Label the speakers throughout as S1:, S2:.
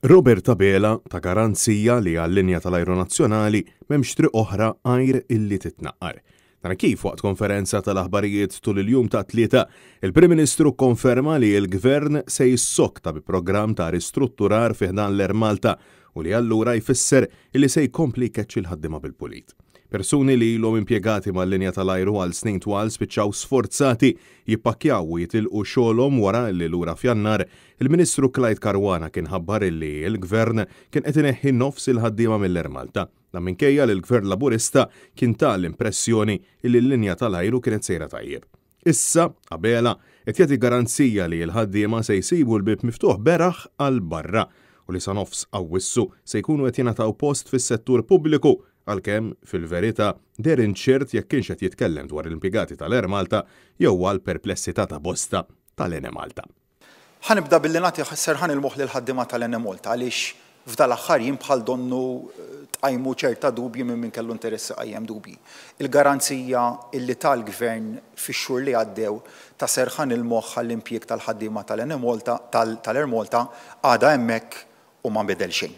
S1: Robert Abela ta garanzija li għal-linja tal-ajru nazzjonali m'hemmx triq oħra għajr illi titnaqqar. Dan kif waqt konferenza tal-aħbarijiet tul il-jum ta' Tlieta, il-Prim Ministru kkonferma li l-Gvern se jissokta bi programm ta' ristrutturar fi ħdan l-Air Malta u li allura jfisser illi se jkompli jkeċċi l-ħaddiema bil-pulit. Persuni li ilhom impjegati mal-linja tal-ajru għal snin twal spiċċaw sforzati jippakkjaw u jitilqu xogħolhom wara li lura f'Jannar il-Ministru Clyde Caruana kien ħabbar illi l-Gvern kien qed ineħħi nofs il-ħaddiema mill-Air Malta. Dan minkejja li l-Gvern Laburista kien ta l-impressjoni illi l-linja tal-ajru kienet sejra tajjeb. Issa, Abela qed jagħti garanzija li l-ħaddiema se jsibu l-bieb miftuħ beraħ għal barra u li sa nofs Awwissu se jkunu qed jingħataw post fis-settur pubbliku għalkemm, fil-verità, deher inċert jekk kienx qed jitkellem dwar l-impjegati tal-Air Malta jew għall-perplessità ta' bosta tal-Enemalta.
S2: Ħa nibda billi nagħti serħan il-moħħ lill-ħaddiema tal-Enemalta għaliex f'dal-aħħar jiem bħal donnu tqajmu ċerta dubji minn min kellu interess iqajjem dubji. Il-garanzija illi ta l-Gvern fix-xhur li għaddew ta' serħan il-moħħ għall-impjieg tal-ħaddiema tal-Enemalta, tal-Air Malta għadha hemmhekk u ma nbidel xejn.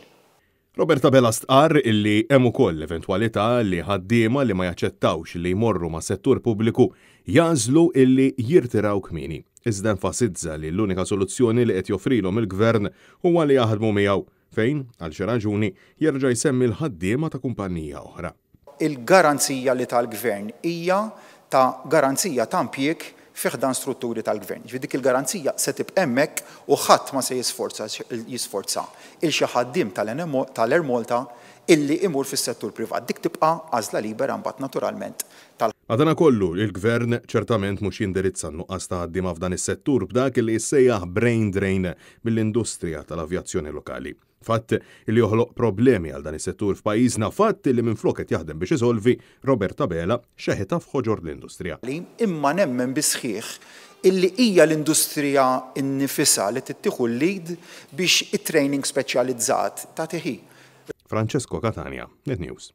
S1: Robert Abela stqarr illi hemm ukoll l-eventwalità li ħaddiema li ma jaċċettawx li jmorru mas-settur pubbliku jagħżlu illi jirtiraw kmieni. Iżda enfasizza li l-unika soluzzjoni li qed joffrilhom il-Gvern huwa li jaħdmu miegħu, fejn, għal xi raġuni, jerġa' jsemmi l-ħaddiema ta' kumpannija oħra.
S2: Il-garanzija li ta l-Gvern hija ta' garanzija ta' impjieg fi ħdan strutturi tal-Gvern. Jiġifieri dik il-garanzija se tibqa' hemmhekk u ħadd ma se jisforza jisforza 'il xi ħaddiem tal-Air Malta illi imur fis-settur privat. Dik tibqa' għażla libera mbagħad naturalment tal.
S1: Madanakollu, il-Gvern ċertament mhux jindirizza n-nuqqas ta' ħaddiema f'dan is-settur b'dak li jissejjaħ brain drain mill-industrija tal-avjazzjoni lokali. Fatt li joħloq problemi għal dan is-settur f'pajjiżna, fatt li minflok qed jaħdem biex isolvi, Robert Abela xeħitha f'ħoġor l-industrija.
S2: Imma nemmen bis-sħiħ illi hija l-industrija nnifisha li trid tieħu l-lead biex it-training speċjalizzat tagħtih hi.
S1: Francesco Catania, Net News.